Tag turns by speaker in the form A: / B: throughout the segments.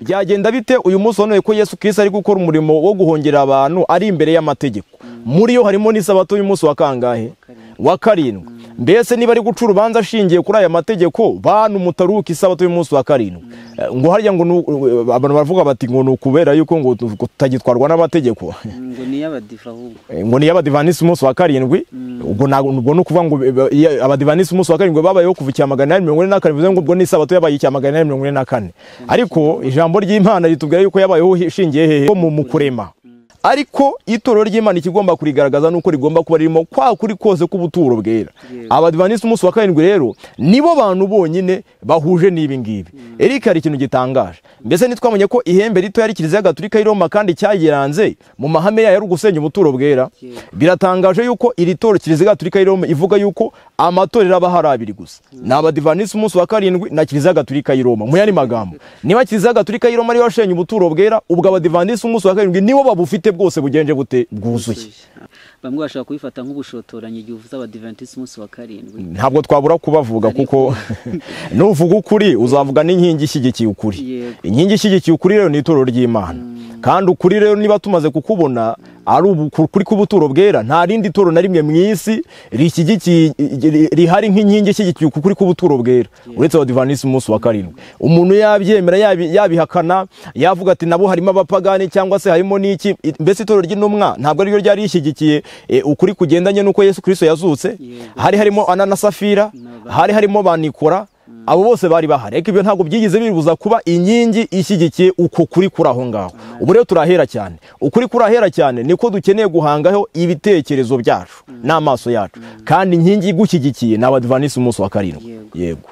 A: Byagenda bite uyu munsi wa none ko Yesu Kristo ari gukora umurimo wo guhongera abantu ari imbere y'amategeko? Muri yo harimo n'isabato y'umunsi wa kangahe? Wa karindwi. Mbese niba ari guca urubanza ashingiye kuri aya mategeko, bantu mutaruka isabato y'umunsi wa karindwi, ngo harya ngo abantu baravuga bati ngo nukubera yuko ngo tutagitwarwa n'amategeko,
B: ngo ni y'abadiva ahubwo,
A: ngo ni y'abadivanisi umunsi wa karindwi. Ubwo ntabwo no kuvuga ngo abadivanisi umunsi wa karindwi babayeho kuva icya 844, bivuze ngo ubwo ni isabato yabaye icya 844. Ariko ijambo ry'Imana ritubwira yuko yabayeho ishingiye hehe? Mu kurema. Ariko itorero ry'Imana ikigomba kurigaragaza nuko rigomba kuba ririmo kwa kuri kose k'ubuturo bwera. Abadivanisi umunsi wa karindwi rero nibo bantu bonyine bahuje n'ibi ngibi. Eric, hari ikintu gitangaje. Mbese nitwamenye ko ihembe rito yari Kiliziya Gatolika y'i Roma kandi cyayiranze mu mahame yayo ari ugusenya ubuturo bwera. Biratangaje yuko iri toro Kiliziya Gatolika y'i Roma ivuga yuko amatorero aba hari abiri gusa, ni Abadivanisi umunsi wa karindwi na Kiliziya Gatolika y'i Roma. Mu yandi magambo, niba Kiliziya Gatolika y'i Roma ariyo yashenye ubuturo bwera, ubwo Abadivanisi umunsi wa karindwi nibo babufite bwose bugenje bute bwuzuye.
B: Bamwe bashaka kubifata nk'ubushotoranyi igihe uvuze Abadivanisi umunsi wa karindwi.
A: Ntabwo twabura kubavuga kuko nuvuga ukuri uzavuga n'inkingi ishyigikiye ukuri. Inkingi ishyigikiye ukuri rero ni itorero ry'Imana. Kandi ukuri rero niba tumaze kukubona ari ukuri k'ubuturo bwera, nta rindi toro na rimwe mu isi rishyigikiye rihari nk'inkingi ishyigikiye ukuri k'ubuturo bwera uretse Abadivanisi umunsi wa karindwi. Umuntu yabyemera yabihakana, yavuga ati nabo harimo abapagani cyangwa se harimo n'iki, mbese itorero ry'intumwa ntabwo ariryo ryari rishyigikiye ukuri kugendanye n'uko Yesu Kristo yazutse. Hari harimo Ana na Safira, hari harimo ba Nikora, abo bose bari bahari. Ariko ibyo ntabwo byigize bibuza kuba inkingi ishyigikiye uko kuri kuri aho ngaho. Ubu rero turahera cyane, ukuri kurahera cyane niko dukeneye guhangaho ibitekerezo byacu n'amaso yacu, kandi inkingi igushyigikiye ni Abadivanisi umunsi wa karindwi. Yego.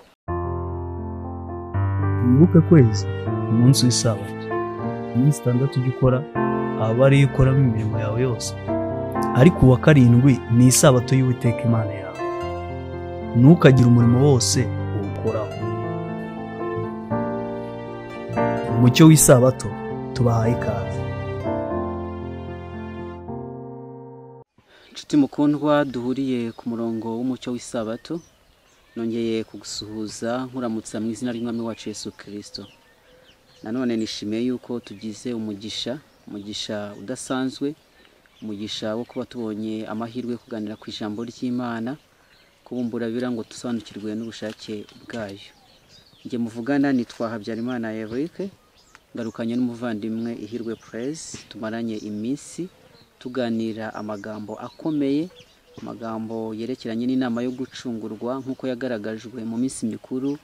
C: Wibuke kwezi umunsi w'isabato, iminsi itandatu ujya ukora aba ariyo ukoramo imirimo yawe yose, ariko uwa karindwi ni isabato y'Uwiteka Imana yawe, ntukagire umurimo wose uwukoraho. Umucyo w'isabato tubahaye ikaze.
B: Nshuti mukundwa duhuriye ku murongo w'umucyo w'isabato, nongeye kugusuhuza nkuramutsa mu izina ry'Umwami wacu Yesu Kristo. Nanone nishimiye yuko tugize umugisha, umugisha udasanzwe, umugisha wo kuba tubonye amahirwe yo kuganira ku ijambo ry'Imana, kubumbura bira ngo dusobanukirwe n'ubushake bwayo. Njye muvugana nitwa Habyarimana Eric, ngarukanye n'umuvandimwe Ihirwe Praise, tumaranye iminsi tuganira amagambo akomeye, amagambo yerekeranye n'inama yo gucungurwa nk'uko yagaragajwe mu minsi mikuru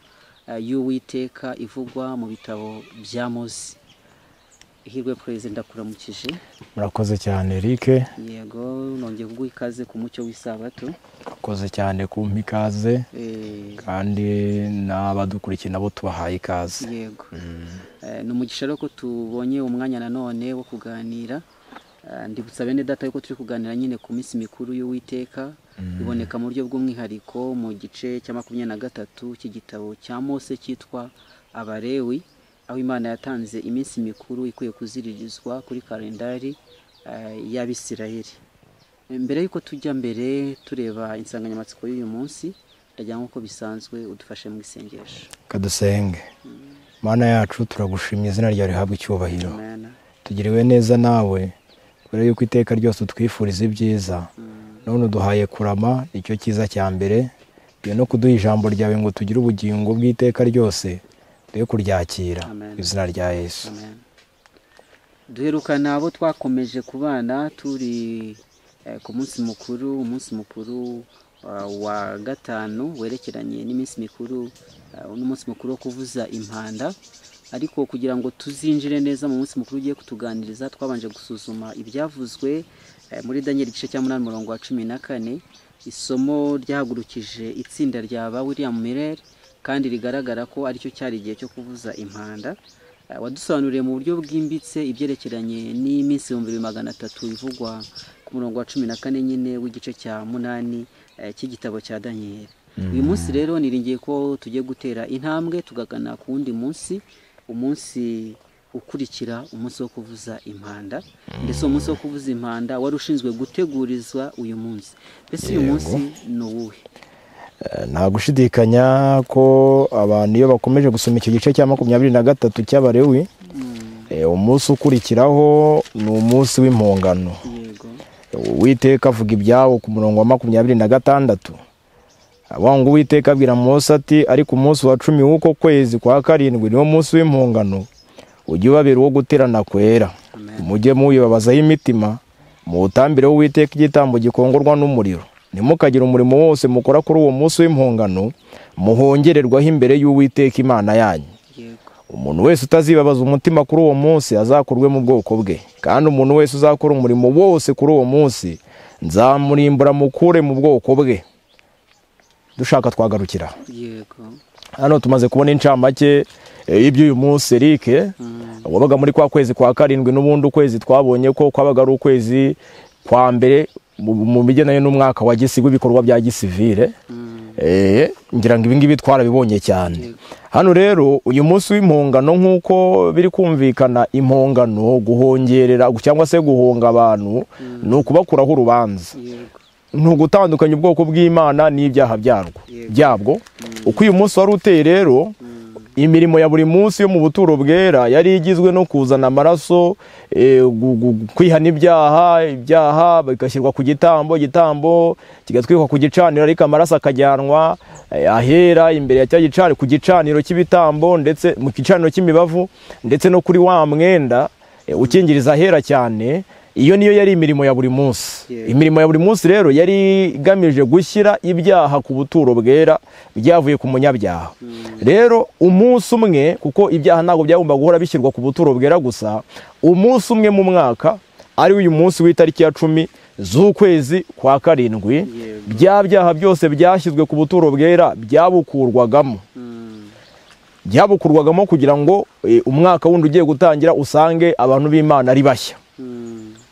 B: y'Uwiteka ivugwa mu bitabo bya Mose. Ihirwe Praise, ndakuramukije.
A: Murakoze cyane Eric.
B: Yego, nongeye kuguha ikaze ku mucyo w'isabato.
A: Murakoze cyane kumpa ikaze, kandi n'abadukurikiye nabo tubahaye ikaze.
B: Yego. Ni umugisha rero ko tubonye umwanya nanone wo kuganira. Ndibutsa bene data yuko turi kuganira nyine ku minsi mikuru y'Uwiteka, iboneka mu buryo bw'umwihariko mu gice cya 23 cy'igitabo cya Mose cyitwa Abalewi, aho Imana yatanze iminsi mikuru ikwiye kuziririzwa kuri kalendari y'Abisirayeli. Mbere yuko tujya mbere tureba insanganyamatsiko y'uyu munsi, ndagira nk'uko bisanzwe udufashe mu isengesho.
A: Kadusenge. Mana yacu, turagushimye, izina ryawe rihabwe icyubahiro. Tugiriwe neza nawe kubera yuko iteka ryose utwifuriza ibyiza, none uduhaye kurama, icyo cyiza cya mbere, no kuduha ijambo ryawe ngo tugire ubugingo bw'iteka ryose, duhe kuryakira mu izina rya Yesu.
B: Duherukana abo twakomeje kubana turi ku munsi mukuru, umunsi mukuru wa gatanu werekeranye n'iminsi mikuru, n'umunsi mukuru wo kuvuza impanda. Ariko kugira ngo tuzinjire neza mu munsi mukuru ugiye kutuganiriza, twabanje gusuzuma ibyavuzwe muri Daniel igice cya 8 umurongo wa 14, isomo ryahagurukije itsinda rya ba William Miller, kandi rigaragara ko aricyo cyari igihe cyo kuvuza impanda. Wadusobanuriye mu buryo bwimbitse ibyerekeranye n'iminsi 2300 ivugwa ku murongo wa 14 nyine w'igice cya 8 cy'igitabo cya Daniel. Uyu munsi rero niringiye ko tugiye gutera intambwe tugagana ku wundi munsi, umunsi ukurikira umunsi wo kuvuza impanda. Ndetse umunsi wo kuvuza impanda wari ushinzwe gutegurizwa uyu munsi. Mbese uyu munsi ni uwuhe?
A: Nta gushidikanya ko abantu iyo bakomeje gusoma icyo gice cya 23 cy'Abalewi, Umunsi ukurikiraho ni umunsi w'impongano. Uwiteka avuga ibyawo ku murongo wa 26. Abangu Uwiteka abwira Mose ati ariko umunsi wa 10 w'uko kwezi kwa karindwi niwo munsi w'impongano, ujye ubabera uwo guterana kwera, mujye muyibabazaho imitima, muwutambire Uwiteka igitambo gikongorwa n'umuriro. Ntimukagire umurimo wose mukora kuri uwo munsi w'impongano, muhongererwaho imbere y'Uwiteka Imana yanyu. Umuntu wese utazibabaza umutima kuri uwo munsi azakurwe mu bwoko bwe, kandi umuntu wese uzakora umurimo wose kuri uwo munsi nzamurimbura mukure mu bwoko bwe. Dushaka twagarukira.
B: Yego.
A: Hano tumaze kubona incamake iby'uyu munsi Eric wabaga muri kwa kwezi kwa karindwi, n'ubundi ukwezi twabonye ko kwabaga ari ukwezi kwa mbere mu bigendanye n'umwaka wa gisigo ibikorwa bya gisivile. Ngira ngo ibi ngibi twarabibonye cyane. Hano rero uyu munsi w'impongano nk'uko biri kumvikana, impongano guhongerera cyangwa se guhonga abantu ni ukubakuraho urubanza, ni ugutandukanya ubwoko bw'Imana n'ibyaha byabwo. Uko uyu munsi wari uteye rero, imirimo ya buri munsi yo mu buturo bwera yari igizwe no kuzana amaraso, kwihana ibyaha bigashyirwa ku gitambo, igitambo kigatwikwa ku gicaniro, ariko amaraso akajyanwa ahera imbere ya cya gicaniro, ku gicaniro cy'ibitambo ndetse mu gicaniro cy'imibavu ndetse no kuri wa mwenda ukingiriza ahera cyane. Iyo niyo yari imirimo ya buri munsi. Imirimo ya buri munsi rero yari igamije gushyira ibyaha ku buturo bwera byavuye ku munyabyaha. Rero umunsi umwe, kuko ibyaha ntabwo byagomba guhora bishyirwa ku buturo bwera gusa, umunsi umwe mu mwaka ari uyu munsi w'itariki ya 10 z'ukwezi kwa karindwi, bya byaha byose byashyizwe ku buturo bwera byabukurwagamo. Byabukurwagamo kugira ngo umwaka wundi ugiye gutangira usange abantu b'Imana ari bashya,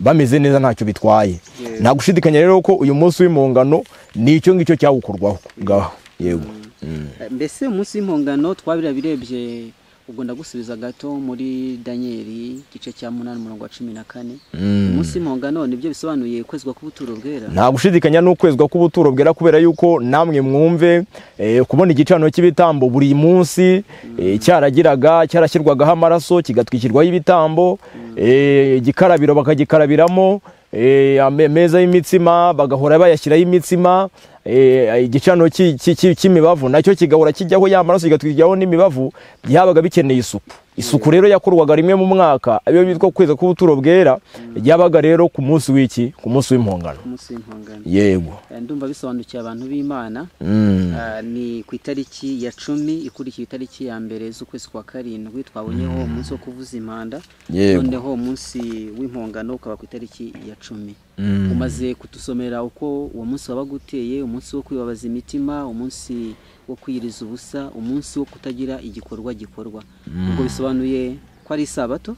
A: bameze neza ntacyo bitwaye. Nta gushidikanya rero ko uyu munsi w'impongano ni icyo ngicyo cyawukorwaho ngaho. Yego.
B: Mbese umunsi w'impongano twabirabirebye, ubwo ndagusubiza gato muri Danieli igice cya 8 umurongo wa 14. Umunsi w'impongano nibyo bisobanuye kwezwa k'ubuturo bwera.
A: Nta gushidikanya n'ukwezwa k'ubuturo bwera, kubera yuko namwe mwumve kubona igicaniro cy'ibitambo buri munsi cyaragiraga cyarashyirwagaho amaraso kigatwikirwaho ibitambo, igikarabiro bakagikarabiramo, ameza y'imitsima bagahora bayashyiraho imitsima, igicaniro cy'imibavu nacyo kigahora kijyaho ya maraso kigatwikirwaho n'imibavu, byabaga bikeneye isuku. Isuku rero yakorwaga rimwe mu mwaka, ayo bitwa kweza k'ubuturo bwera, yabaga rero ku munsi w'iki, ku munsi w'impongano. Yego.
B: Ndumva bisobanukiye abantu b'Imana. Ni ku itariki ya 10 ikurikiye itariki ya 1 z'ukwezi kwa karindwi twabonyeho umunsi wo kuvuza impanda, noneho umunsi w'impongano ukaba ku itariki ya 10. Umaze kutusomera uko uwo munsi wabaga uteye, umunsi wo kwibabaza imitima, umunsi wo kwiyiriza ubusa, umunsi wo kutagira igikorwa gikorwa. Ubwo bisobanuye ko ari isabato?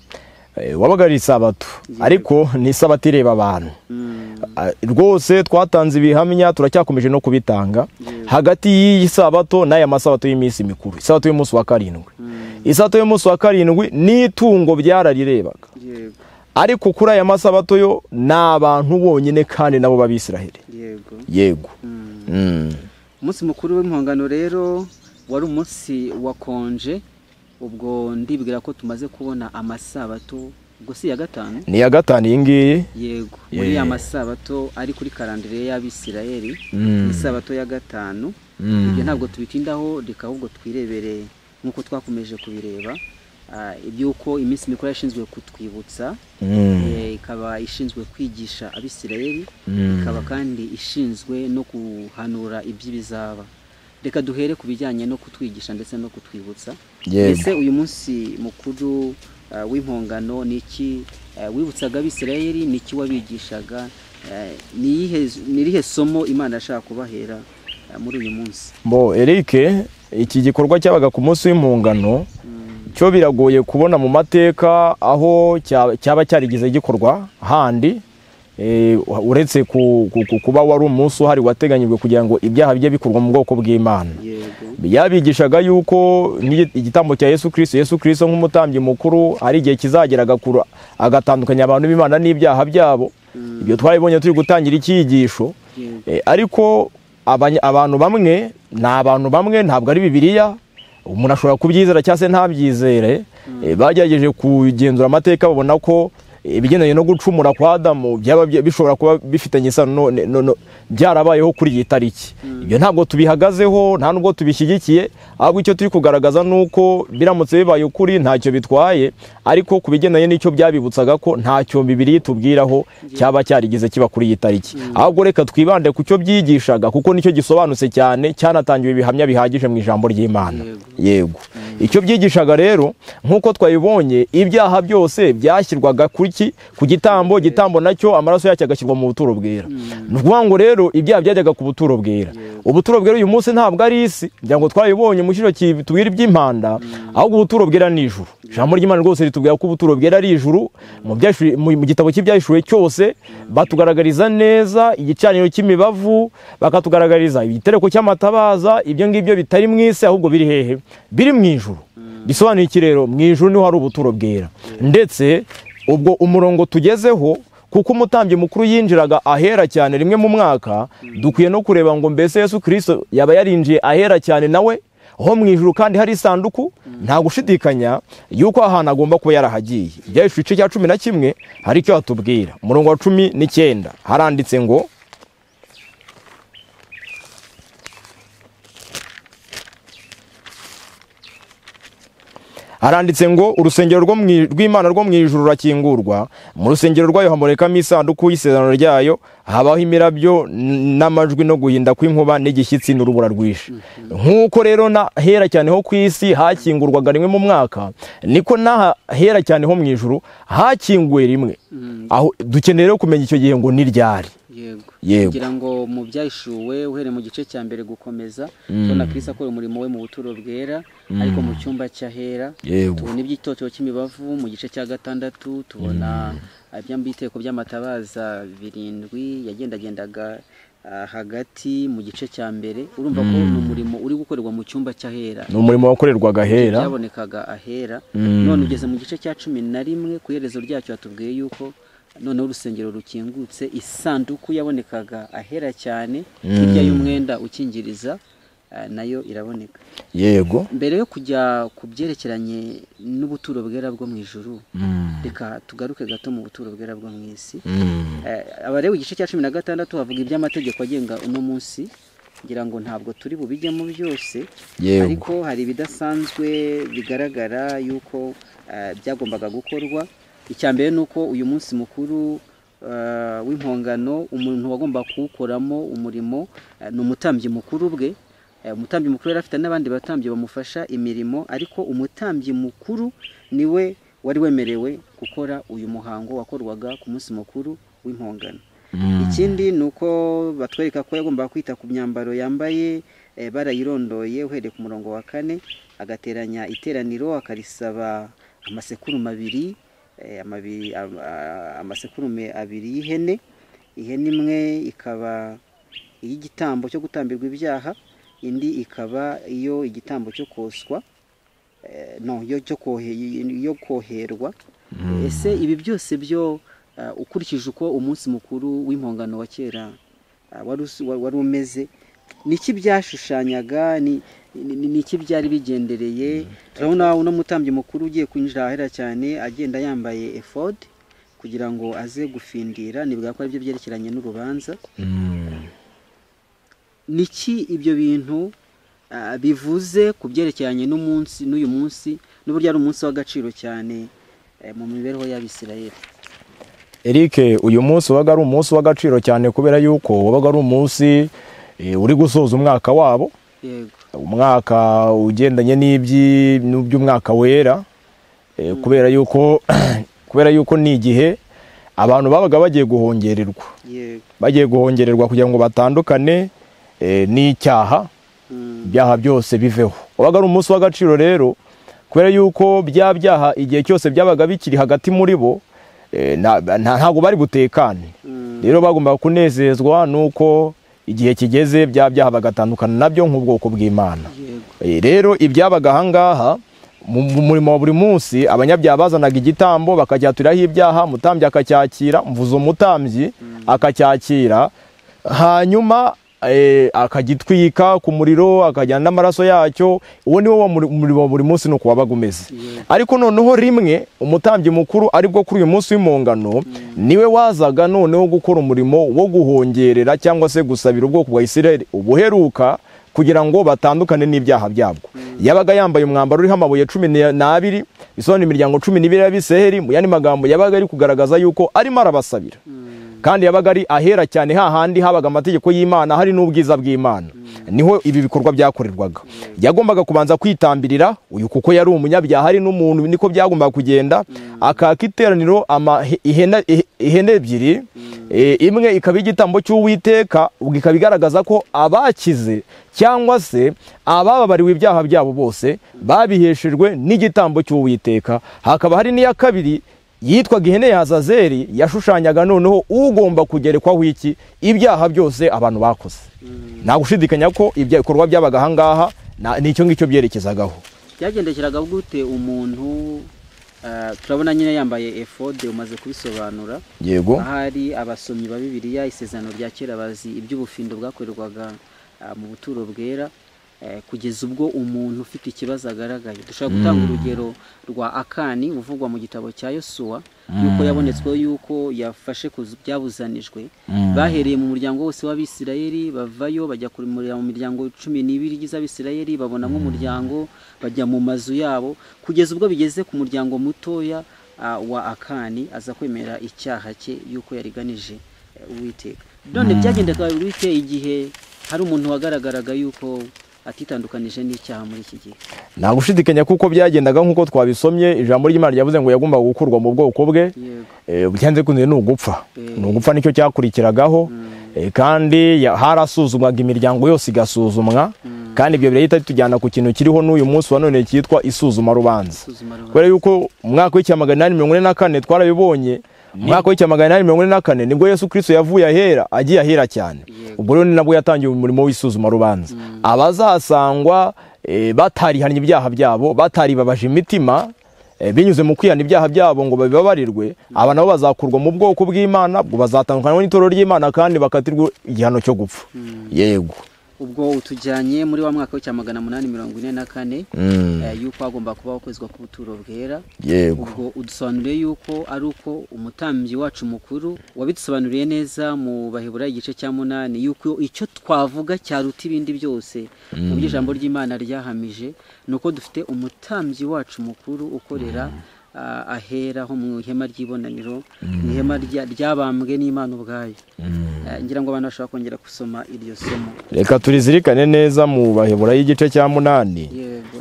A: Wabaga ari isabato, ariko ni isabato ireba abantu. Rwose twatanze ibihamya, turacyakomeje no kubitanga. Hagati y'iyi sabato n'aya masabato y'iminsi mikuru, isabato y'umunsi wa karindwi, isabato y'umunsi wa karindwi n'itungo byararirebaga. Ariko kuri aya masabato yo ni abantu bonyine kandi nabo b'Abisiraheli. Yego.
B: Umunsi mukuru w'impongano rero wari umunsi wa konje, ubwo ndibwira ko tumaze kubona amasabato, ubwo si ya 5?
A: Ni ya 5 iyi ngiyi.
B: Yego, muri ya masabato ari kuri karandire y'Abisiraheli, ni sabato ya 5. Ibyo ntabwo tubitindaho, reka ahubwo twirebere nkuko twakomeje kubireba ibyuko iminsi mikuru yashinzwe kutwibutsa, ikaba ishinzwe kwigisha Abisirayeli, ikaba kandi ishinzwe no kuhanura iby'ibizaba. Reka duhere ku bijyanye no kutwigisha ndetse no kutwibutsa. Ese uyu munsi mukuru w'impongano ni iki wibutsaga Abisirayeli, ni iki wabigishaga, ni irihe somo Imana yashaka kubahera muri uyu munsi?
A: Bo Eric, iki gikorwa cyabaga ku munsi w'impongano cyo biragoye kubona mu mateka aho cyaba cyarigize gikorwa handi, uretse kuba wari umunsi uhari wateganyijwe kugira ngo ibyaha bijye bikorwa mu bwoko bw'Imana. Yabigishaga yuko igitambo cya Yesu Kristo, Yesu Kristo nk'umutambyi mukuru ari igihe kizagera agakura agatandukanya abantu b'Imana n'ibyaha byabo. Ibyo twabibonye turi gutangira icyigisho. Ariko abantu bamwe ni abantu bamwe, ntabwo ari Bibiliya, umuntu ashobora kubyizera cyangwa se ntabyizere. Bagerageje kugenzura amateka babona ko ibigendanye no gucumura kwa Adamu byaba bishobora kuba bifitanye isano byarabayeho kuri iyi tariki. Ibyo ntabwo tubihagazeho, nta nubwo tubishyigikiye, ahubwo icyo turi kugaragaza nuko biramutse bibaye ukuri ntacyo bitwaye, ariko ku bigendanye n'icyo byabibutsaga ko ntacyo Bibiliya itubwiraho cyaba cyarigeze kiba kuri iyi tariki. Ahubwo reka twibande ku cyo byigishaga kuko nicyo gisobanutse cyane, cyanatangiwe ibihamya bihagije mu ijambo ry'Imana. Yego. Icyo byigishaga rero nkuko twayibonye, ibyaha byose byashyirwaga ku gitambo, gitambo nacyo amaraso yacyo agashyirwa mu buturo bwera. Ni ukuvuga ngo rero ibyaha byajyaga ku buturo bwera. Ubuturo bwera uyu munsi ntabwo ari isi, ngira ngo twayibonye mu kiro kitubwira iby'impanda, ahubwo ubuturo bwera ni ijuru. Ijambo ry'Imana rwose ritubwira ko ubuturo bwera ari ijuru. Mu gitabo cy'Ibyahishuwe cyose batugaragariza neza igicaniro cy'imibavu, bakatugaragariza igitereko cy'amatabaza, ibyo ngibyo bitari mu isi ahubwo biri hehe? Biri mu ijuru. Bisobanuye iki rero? Mu ijuru niho hari ubuturo bwera. Ndetse ubwo umurongo tugezeho, kuko umutambyi mukuru yinjiraga ahera cyane rimwe mu mwaka, dukwiye no kureba ngo mbese Yesu Kristo yaba yarinjiye ahera cyane nawe ho mu ijuru kandi hari isanduku? Nta gushidikanya yuko ahantu agomba kuba yarahagiye. Ibyahishuwe igice cya 11 hari icyo atubwira. Umurongo wa 19 haranditse ngo urusengero rw'Imana rwo mu ijuru rurakingurwa, mu rusengero rwayo hamurikamo isanduku y'isezerano ryayo, habaho imirabyo n'amajwi no guhinda kw'inkuba n'igishyitsi n'urubura rwinshi. Nk'uko rero nahera cyane ho ku isi hakingurwaga rimwe mu mwaka, niko nahera cyane ho mu ijuru hakinguwe rimwe. Aho dukeneye rero kumenya icyo gihe ngo ni ryari.
B: Yego. Kugira ngo mu byahishuwe uhere mu gice cya mbere gukomeza, tubona Kristo akora umurimo we mu buturo bwera, ariko mu cyumba cy'ahera. Tubona ibyitotero cy'imibavu mu gice cya 6, tubona iby'ibiteko by'amatabaza 7 yagendagendaga hagati mu gice cya mbere. Urumva ko ni umurimo uri gukorerwa mu cyumba cy'ahera,
A: ni umurimo wakorerwaga ahera,
B: byabonekaga ahera. None ugeze mu gice cya 11 ku iherezo ryacyo atubwiye yuko none urusengero rukingutse, isanduku yabonekaga ahera cyane, hirya y'umwenda ukingiriza nayo iraboneka.
A: Yego.
B: Mbere yo kujya ku byerekeranye n'ubuturo bwera bwo mu ijuru, reka tugaruke gato mu buturo bwera bwo mu isi. Abareba igice cya 16 havuga iby'amategeko agenga uno munsi, ngira ngo ntabwo turi bubijyemo byose, ariko hari ibidasanzwe bigaragara yuko byagombaga gukorwa. Icya mbere nuko uyu munsi mukuru w'impongano umuntu wagomba kuwukoramo umurimo ni umutambyi mukuru bwe. Umutambyi mukuru yari afite n'abandi batambyi bamufasha imirimo, ariko umutambyi mukuru niwe wari wemerewe gukora uyu muhango wakorwaga ku munsi mukuru w'impongano. Ikindi nuko batwereka ko yagomba kwita ku myambaro yambaye, barayirondoye uhereye ku murongo wa 4, agateranya iteraniro akarisaba amasekurume abiri, amasekurume abiri y'ihene, ihene imwe ikaba iy'igitambo cyo gutambirwa ibyaha, indi ikaba iyo igitambo cyo koswa, no yo cyo koherwa. Ese ibi byose byo ukurikije uko umunsi mukuru w'impongano wa kera wari umeze, niki byashushanyaga, niki byari bigendereye? Turabona uno mutambyi mukuru ugiye kwinjira ahera cyane agenda yambaye efod kugira ngo aze gufindira, nibwa ko aribyo byerekeranye n'urubanza. Niki ibyo bintu bivuze ku byerekeranye n'umunsi n'uyu munsi, n'uburyo ari umunsi w'agaciro cyane mu mibereho y'Abisirayeli?
A: Eric, uyu munsi wabaga ari umunsi w'agaciro cyane kubera yuko wabaga ari umunsi uri gusoza umwaka wabo.
B: Yego.
A: Umwaka ugendanye n'iby'umwaka wera, kubera yuko ni igihe abantu babaga bagiye guhongererwa.
B: Yego.
A: Bagiye guhongererwa kugira ngo batandukane n'icyaha, ibyaha byose biveho. Wabaga ari umunsi w'agaciro rero kubera yuko bya byaha igihe cyose byabaga bikiri hagati muri bo, ntabwo bari butekane. Rero bagombaga kunezezwa nuko igihe kigeze bya byaha bagatandukana nabyo nk'ubwoko bw'Imana. Rero ibyabaga ahangaha mu murimo wa buri munsi, abanyabyaha bazanaga igitambo bakacyaturaho ibyaha, umutambyi akacyakira, mvuzo umutambyi akacyakira, hanyuma akagitwika ku muriro, akajyana n'amaraso yacyo. Uwo ni wo murimo wa buri munsi nuko wabaga umeze. Ariko noneho rimwe umutambyi mukuru aribwo kuri uyu munsi w'impongano niwe wazaga noneho gukora umurimo wo guhongerera cyangwa se gusabira ubwoko bwa Isirayeli ubuheruka kugira ngo batandukane n'ibyaha byabwo. Yabaga yambaye umwambaro uriho amabuye 12, bisobanura imiryango 12 y'Abisirayeli. Mu yandi magambo yabaga ari kugaragaza yuko arimo arabasabira. Kandi yabaga ari ahera cyane hahandi habaga amategeko y'Imana, hari n'ubwiza bw'Imana. Niho ibi bikorwa byakorerwaga. Yagombaga kubanza kwitambirira uyu kuko yari umunyabyaha ari n'umuntu, niko byagombaga kugenda. Akaka iteraniro ihene ebyiri, imwe ikaba igitambo cy'Uwiteka, ubwo ikaba igaragaza ko abakize cyangwa se abababariwe ibyaha byabo bose babiheshejwe n'igitambo cy'Uwiteka. Hakaba hari n'iya kabiri yitwaga ihene ya Azazeli, yashushanyaga noneho ugomba kugerekwaho iki ibyaha byose abantu bakoze. Nta gushidikanya ko ibikorwa byabaga ahangaha nicyo ngicyo byerekezagaho.
B: Byagendekeraga gute umuntu? Turabona nyine yambaye efode, umaze kubisobanura.
A: Yego.
B: Ahari abasomyi ba Bibiliya isezerano rya kera bazi iby'ubufindo bwakorerwaga mu buturo bwera, kugeza ubwo umuntu ufite ikibazo agaragaye. Dushobora gutanga urugero rwa Akani uvugwa mu gitabo cya Yosuwa, yuko yabonetswe yuko yafashe byabuzanijwe. Bahereye mu muryango wose w'Abisirayeli bavayo bajya kurimurira mu miryango 12 igize Abisirayeli, babonamo umuryango, bajya mu mazu yabo, kugeza ubwo bigeze ku muryango mutoya wa Akani, aza kwemera icyaha cye yuko yariganije Uwiteka. None byagendekaga bite igihe hari umuntu wagaragaraga yuko atitandukanije n'icyaha muri iki gihe?
A: Nta gushidikanya kuko byagendaga nk'uko twabisomye. Ijambo ry'Imana ryavuze ngo yagombaga gukurwa mu bwoko bwe, byanze kunze ni ugupfa. Ni ugupfa nicyo cyakurikiragaho. Kandi harasuzumwaga imiryango yose igasuzumwa. Kandi ibyo birahita bitujyana ku kintu kiriho n'uyu munsi wa none cyitwa isuzuma rubanza. Kubera yuko mu mwaka w'1844 twarabibonye, mu mwaka w'1844 nibwo Yesu Kristo yavuye ahera agiye ahera cyane. Ubwo rero nabwo yatangiye umurimo w'isuzuma rubanza. Abazasangwa batarihannye ibyaha byabo, bataribabaje imitima binyuze mu kwihana ibyaha byabo ngo babibabarirwe, aba nabo bazakurwa mu bwoko bw'Imana, ubwo bazatandukanywa n'itorero ry'Imana kandi bakatirwa igihano cyo gupfa. Yego.
B: Ubwo utujyanye muri wa mwaka w'1844 yuko agomba kubaho kwezwa k'ubuturo bwera. Ubwo udusobanuriye yuko ari uko umutambyi wacu mukuru wabidusobanuriye neza mu Baheburayo igice cya 8, yuko icyo twavuga cyaruta ibindi byose mu by'ijambo ry'Imana ryahamije, nuko dufite umutambyi wacu mukuru ukorera ahera ho mu ihema ry'ibonaniro, mu ihema ryabambwe n'Imana ubwayo. Ngira ngo abantu bashobora kongera gusoma iryo somo.
A: Reka turizirikane neza mu Baheburayo igice cya 8.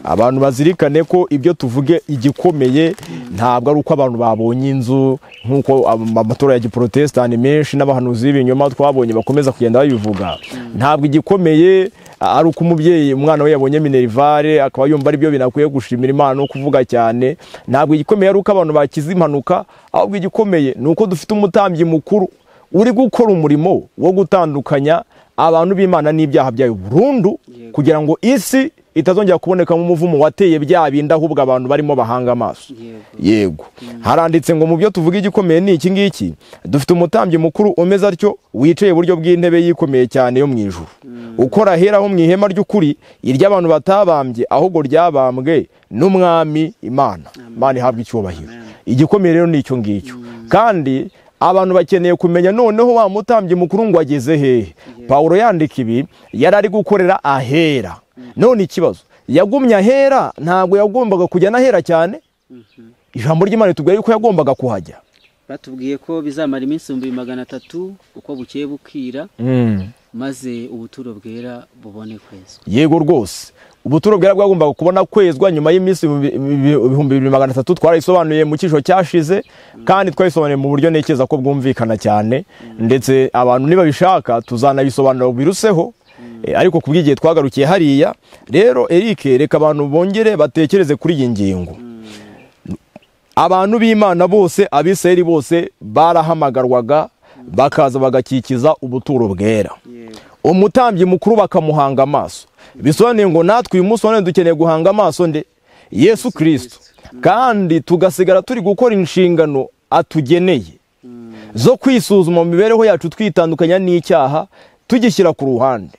A: Abantu bazirikane ko ibyo tuvuge igikomeye ntabwo ari uko abantu babonye inzu nk'uko amatora ya giprotestani menshi n'abahanuzi b'ibinyoma twabonye bakomeza kugenda babivuga. Ntabwo igikomeye ari uko umubyeyi umwana we yabonye minerivare akaba yumva ari byo binakwiye gushimira Imana no kuvuga cyane. Ntabwo igikomeye ari uko abantu bakize impanuka, ahubwo igikomeye ni uko dufite umutambyi mukuru uri gukora umurimo wo gutandukanya abantu b'Imana n'ibyaha byayo burundu, kugira ngo isi itazongera kuboneka mu muvumo wateye bya bindi ahubwo abantu barimo bahanga amaso. Yego. Haranditse ngo mu byo tuvuga igikomeye ni iki ngiki: dufite umutambyi mukuru umeze atyo, wicaye iburyo bw'intebe yikomeye cyane yo mu ijuru, ukora ahera ho mu ihema ry'ukuri, iry'abantu batabambye ahubwo ryabambwe n'Umwami Imana. Imana ihabwe icyubahiro. Igikomeye rero ni icyo ngicyo. Kandi abantu bakeneye kumenya noneho wa mutambyi mukuru ngo ageze hehe. Paulo yandika ibi yari ari gukorera ahera. None ikibazo, yagumye ahera, ntabwo yagombaga kujya nahera cyane. Ijambo ry'Imana ritubwira yuko yagombaga kuhajya.
B: Batubwiye ko bizamara iminsi 300 uko bukeye bukira, maze ubuturo bwera bubone kwezwa.
A: Yego rwose, ubuturo bwera bwagombaga kubona kwezwa nyuma y'iminsi 2300. Twarayisobanuye mu cyisho cyashize, kandi twayisobanuye mu buryo nekeza ko bwumvikana cyane, ndetse abantu nibabishaka tuzanabisobanura biruseho. Ariko kubw'igihe twagarukiye hariya. Rero Eric, reka abantu bongere batekereze kuri iyi ngingo. Abantu b'Imana bose, Abisirayeli bose barahamagarwaga bakaza bagakikiza ubuturo bwera, umutambyi mukuru bakamuhanga amaso. Bisobanuye ngo natwe uyu munsi none dukeneye guhanga amaso nde? Yesu Kristo. Kandi tugasigara turi gukora inshingano atugeneye zo kwisuzuma mu mibereho yacu, twitandukanya n'icyaha, tugishyira ku ruhande,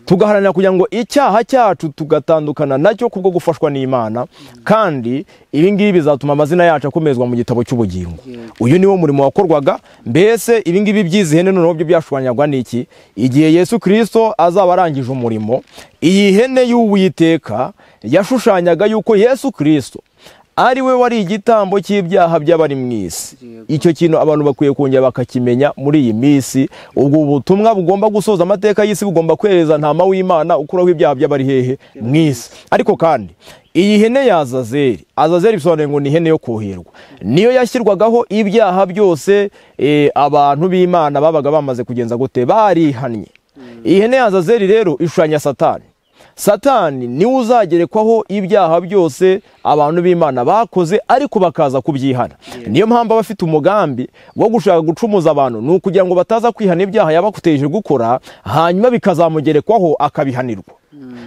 A: tugaharanira kugira ngo icyaha cyacu tugatandukana nacyo kubwo gufashwa n'Imana, kandi ibi ngibi bizatuma amazina yacu akomezwa mu gitabo cy'ubugingo. Uyu niwo murimo wakorwaga. Mbese ibi ngibi by'izi hene noneho byo byashushanywaga n'iki? Igihe Yesu Kristo azaba arangije umurimo, iyi hene y'Uwiteka yashushanyaga yuko Yesu Kristo ari we wari igitambo cy'ibyaha by'abari mu isi. Icyo kintu abantu bakwiye kongera bakakimenya muri iyi minsi. Ubwo butumwa bugomba gusoza amateka y'isi bugomba kwereza ntama w'Imana ukuraho ibyaha by'abari hehe mu isi. Ariko kandi iyi hene ya Azazeli, Azazeli bisobanuye ngo ni ihene yo kuhirwa, niyo yashyirwagaho ibyaha byose abantu b'Imana babaga bamaze kugenza gute, barihannye. Iyi hene ya Azazeli rero ishushanya Satani. Satani niwe uzagerekwaho ibyaha byose abantu b'Imana bakoze ariko bakaza kubyihana. Niyo mpamvu abafite umugambi wo gushaka gucumuza abantu ni ukugira ngo bataza kwihana ibyaha yabakuteje gukora, hanyuma bikazamugerekwaho akabihanirwa.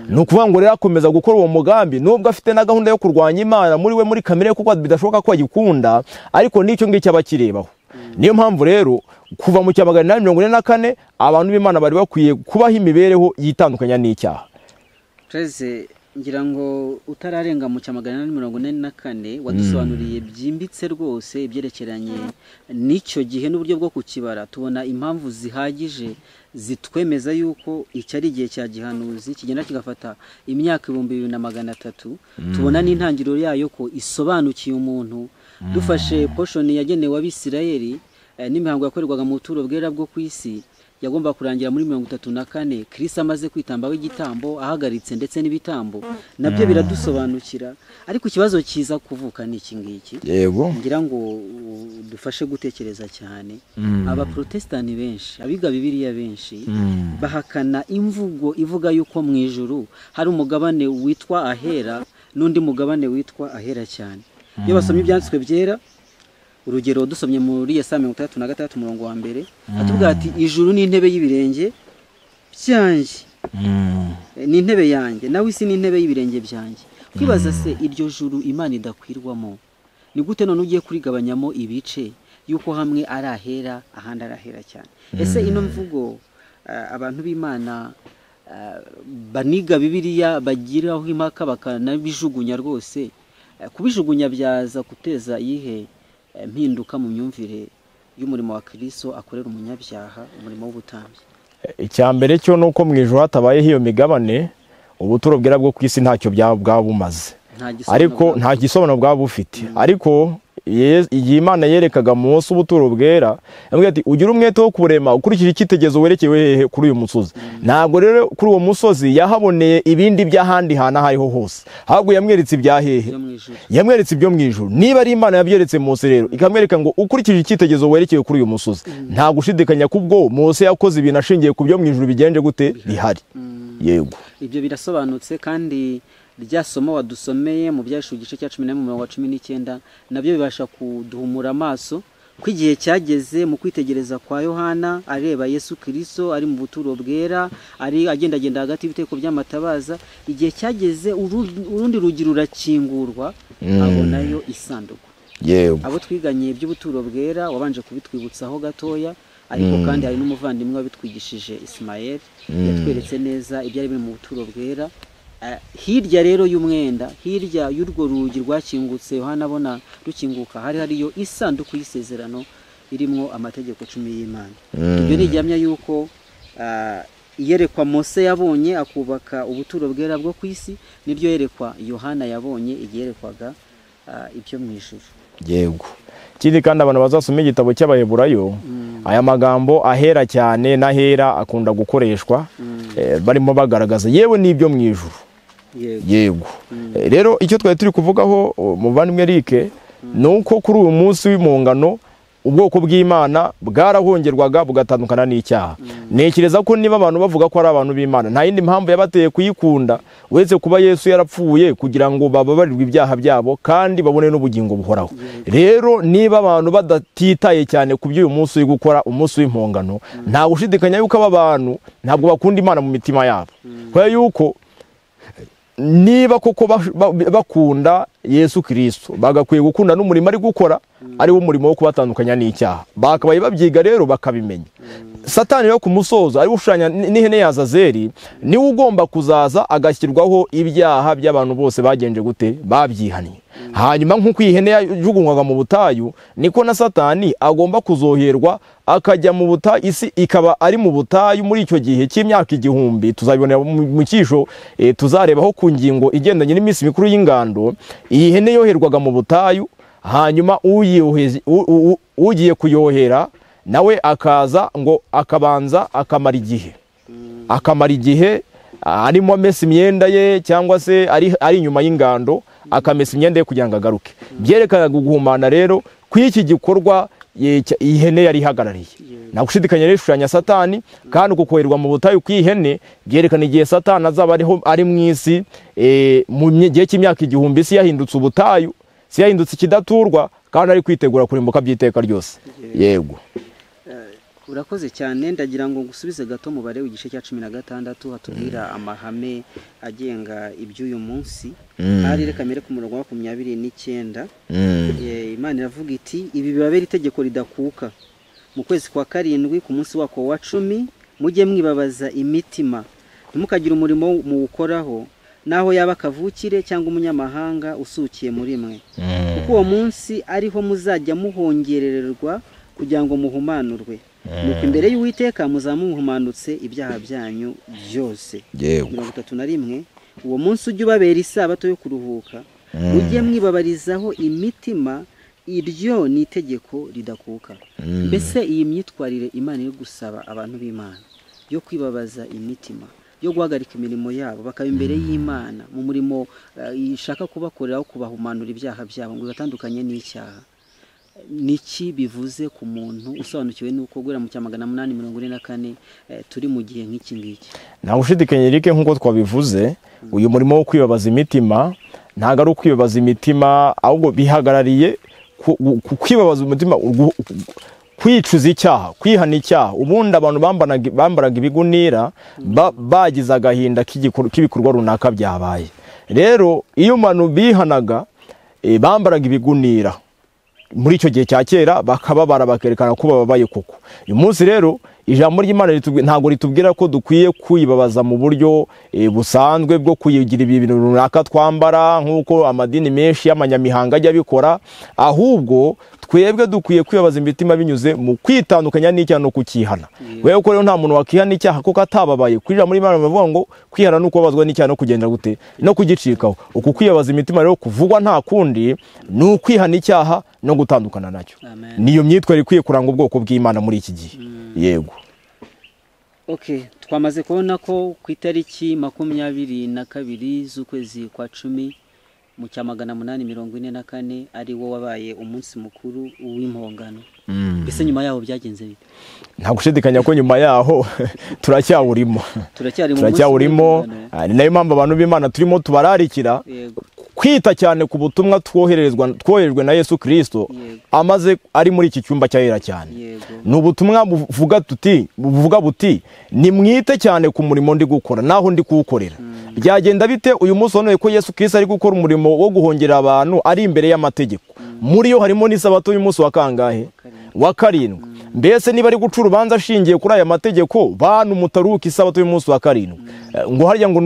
A: Ni ukuvuga ngo rero akomeza gukora uwo mugambi nubwo afite na gahunda yo kurwanya Imana muri we, muri kamere, kuko bidashoboka ko ayikunda, ariko n'icyo ngicyo abakirebaho. Niyo mpamvu rero kuva mu 844 abantu b'Imana bari bakwiye kubaho imibereho yitandukanya n'icyaha.
B: Preze, ngira ngo utararenga mu 844 wadusobanuriye byimbitse rwose ibyerekeranye n'icyo gihe n'uburyo bwo kukibara. Tubona impamvu zihagije zitwemeza yuko iki ari igihe cya gihanuzi kigenda kigafata imyaka 2300. Tubona n'intangiriro yayo ko isobanukiye umuntu. Dufashe portion yagenewe Abisirayeli n'imihango yakorerwaga mu buturo bwera bwo ku isi yagomba kurangira muri 34 Kristo amaze kwitambaho igitambo ahagaritse ndetse n'ibitambo nabyo biradusobanukira. Ariko ikibazo kiza kuvuka ni iki ngiki, ngira ngo dufashe gutekereza cyane. Abaprotestani benshi, abiga Bibiliya benshi, bahakana imvugo ivuga yuko mu ijuru hari umugabane witwa ahera n'undi mugabane witwa ahera cyane. Iyo basomye ibyanditswe byera, urugero dusomye muri Yesaya 63 umurongo wa mbere, atubwira ati ijuru ni intebe y'ibirenge byanjye, ni intebe yanjye, nawe isi ni intebe y'ibirenge byanjye. Kwibaza se iryo juru Imana idakwirwamo ni gute none ugiye kurigabanyamo ibice yuko hamwe ari ahera ahandi ari ahera cyane? Ese ino mvugo abantu b'Imana baniga Bibiliya bagiraho impaka bakanabijugunya rwose, kubijugunya byaza guteza iyihe mpinduka mu myumvire y'umurimo wa Kristo akorera umunyabyaha, umurimo w'ubutambyi?
A: Icya mbere cyo nuko mu ijuru hatabayeho iyo migabane, ubuturo bwera bwo ku isi ntacyo bwaba bumaze, ariko nta gisobanuro bwaba bufite. Ariko igihe Imana yerekaga Mose ubuturo bwera, yamubwiye ati ugira umwete wo kurema ukurikije icyitegererezo werekewe hehe kuri uyu musozi. Ntabwo rero kuri uwo musozi yahaboneye ibindi by'ahandi hantu aho ariho hose, ahubwo yamweretse ibya hehe, yamweretse ibyo mu ijuru. Niba ari Imana yabyeretse Mose rero ikamwereka ngo ukurikije icyitegererezo werekeye kuri uyu musozi, nta gushidikanya kubwo Mose yakoze ibintu ashingiye ku byo mu ijuru bigenje gute bihari. Yego,
B: ibyo birasobanutse. Kandi rya somo wadusomeye mu byashu igice cya 11:19 nabyo bibasha kuduhumura amaso ko igihe cyageze mu kwitegereza kwa Yohana areba Yesu Kristo ari mu buturo bwera, ari agendagenda hagati y'ibiteko by'amatabaza. Igihe cyageze urundi rugi rurakingurwa, abonayo isanduku.
A: Yego,
B: abo twiganye iby'ubuturo bwera wabanje kubitwibutsaho gatoya, ariko kandi hari n'umuvandimwe wabitwigishije Ismael, yatweretse neza ibyari biri mu buturo bwera. Hirya rero y'umwenda, hirya y'urwo rugi rwakingutse Yohana abona rukinguka, hari hariyo isanduku y'isezerano irimo amategeko 10 y'Imana. Ibyo ni igihamya yuko iyerekwa Mose yabonye akubaka ubuturo bwera bwo ku isi niryo yerekwa Yohana yabonye igiherekwaga ibyo mu ijuru.
A: Yego. Ikindi kandi abantu bazasoma igitabo cy'Abaheburayo, aya magambo ahera cyane n'ahera akunda gukoreshwa barimo bagaragaza yewe n'ibyo mu ijuru. Yego. Rero icyo twari turi kuvugaho muvandimwe Eric, nuko kuri uyu munsi w'impongano ubwoko bw'Imana bwarahongerwaga bugatandukana n'icyaha. Ntekereza ko niba abantu bavuga ko ari abantu b'Imana, nta yindi mpamvu yabateye kuyikunda uretse kuba Yesu yarapfuye kugira ngo bababarirwe ibyaha byabo kandi babone n'ubugingo buhoraho. Rero niba abantu badatitaye cyane ku by'uyu munsi uri gukora umunsi w'impongano, nta gushidikanya yuko aba bantu ntabwo bakunda Imana mu mitima yabo. Kubera yuko Niba koko bakunda Yesu Kristo, bagakwiye gukunda n'umurimo ari gukora, ari wo murimo wo kubatandukanya n'icyaha. Bakabaye babyiga rero bakabimenya. Satani rero kumusoza ari ushushanya n'ihene ya Azazeli, niwe ugomba kuzaza agashyirwaho ibyaha by'abantu bose bagenje gute, babyihannye. Hanyuma nk'uko ihene yajugunywaga mu butayu, niko na Satani agomba kuzoherwa akajya mu butayu, isi ikaba ari mu butayu muri icyo gihe cy'imyaka 1000. Tuzabibonera mu cyisho, tuzarebaho ku ngingo igendanye n'iminsi mikuru y'ingando. Iyi hene yoherwaga mu butayu, hanyuma ugiye kuyohera nawe akaza ngo akabanza akamara igihe, akamara igihe arimo amesa imyenda ye, cyangwa se ari inyuma y'ingando akamesa imyenda ye kugira ngo agaruke. Byerekanaga guhumana rero kw'iki gikorwa ihene yari ihagarariye. Nagushidikanya rero ishushanya Satani, kandi uko koherwa mu butayu kw'ihene byerekana igihe Satani azaba ariho ari mu isi, mu gihe cy'imyaka 1000 isi yahindutse ubutayu, isi yahindutse ikidaturwa, kandi ari kwitegura kurimbuka by'iteka ryose. Yego.
B: Urakoze cyane. Ndagira ngo ngusubize gato mubare w'igice cya 16 hatubwira amahame agenga iby'uyu munsi. Ari reka mere ku murongo wa 29. Imana iravuga iti ibi bibabera itegeko ridakuka, mu kwezi kwa 7 ku munsi wako wa 10 mujye mwibabaza imitima, ntimukagira umurimo muwukoraho, naho yaba kavukire cyangwa umunyamahanga usukiye muri mwe, kuko uwo munsi ariho muzajya muhongerererwa kugira ngo muhumanurwe. Nuko imbere y'Uwiteka muzamuhumanutse ibyaha byanyu byose. 31 uwo munsi ujye ubabera isabato yo kuruhuka, mujye mwibabarizaho imitima, iryo ni itegeko ridakuka. Mbese iyi myitwarire Imana iri gusaba abantu b'Imana yo kwibabaza imitima, yo guhagarika imirimo yabo bakaba imbere y'Imana mu murimo ishaka kubakoreraho kubahumanura ibyaha byabo ngo batandukanye n'icyaha, niki bivuze ku muntu usobanukiwe nuko guhera mu 1844 turi mu gihe nk'iki ngiki?
A: Nta gushidikanya Eric, nkuko twabivuze, uyu murimo wo kwibabaza imitima ntago ari ukwibabaza imitima, ahubwo bihagarariye kwibabaza umutima, kwicuza icyaha, kwihana icyaha. Ubundi abantu bambaraga ibigunira bagize agahinda k'ibikorwa runaka byabaye. Rero iyo abantu bihanaga bambaraga ibigunira muri icyo gihe cya kera, bakababara bakerekana ko bababaye koko. Uyu munsi rero ijambo ry'Imana ntabwo ritubwira ko dukwiye kwibabaza mu buryo busanzwe bwo kuyigira ibintu runaka twambara nk'uko amadini menshi y'amanyamihanga ajya abikora, ahubwo twebwe dukwiye kwibabaza imitima binyuze mu kwitandukanya n'icyaha no kukihana. Wewe ko rero nta muntu wakihana icyaha kuko atababaye. Kwija muri Imana bavuga ngo kwihana no kubabazwa n'icyaha no kugenda gute no kugicikaho. Uku kwibabaza imitima rero kuvugwa nta kundi ni ukwihana icyaha no gutandukana nacyo. Niyo myitwarire ikwiye kuranga ubwoko bw'Imana muri iki gihe. Yego.
B: Okay, twamaze kubona ko ku itariki 22 z'ukwezi kwa 10 mu 1844 ari wo wabaye umunsi mukuru w'impongano. Mbese nyuma yaho byagenze bite?
A: Nta gushidikanya ko nyuma yaho turacyawurimo. Turacyawurimo. Ni nayo mpamvu abantu b'Imana turimo tubararikira kwita cyane ku butumwa twoherejwe na Yesu Kristo amaze ari muri iki cyumba cyahera cyane. Ni ubutumwa buvuga buti nimwite cyane ku murimo ndi gukora naho ndi kuwukorera. Byagenda bite uyu munsi woneye ko Yesu Kristo ari gukora umurimo wo guhongera abantu ari imbere y'amategeko? Muri yo harimo n'isabato y'umunsi wa kangahe? Wa 7. Mbese niba ari guca urubanza ashingiye kuri aya mategeko, bantu mutaruka isabato y'umunsi wa 7. Ngo harya ngo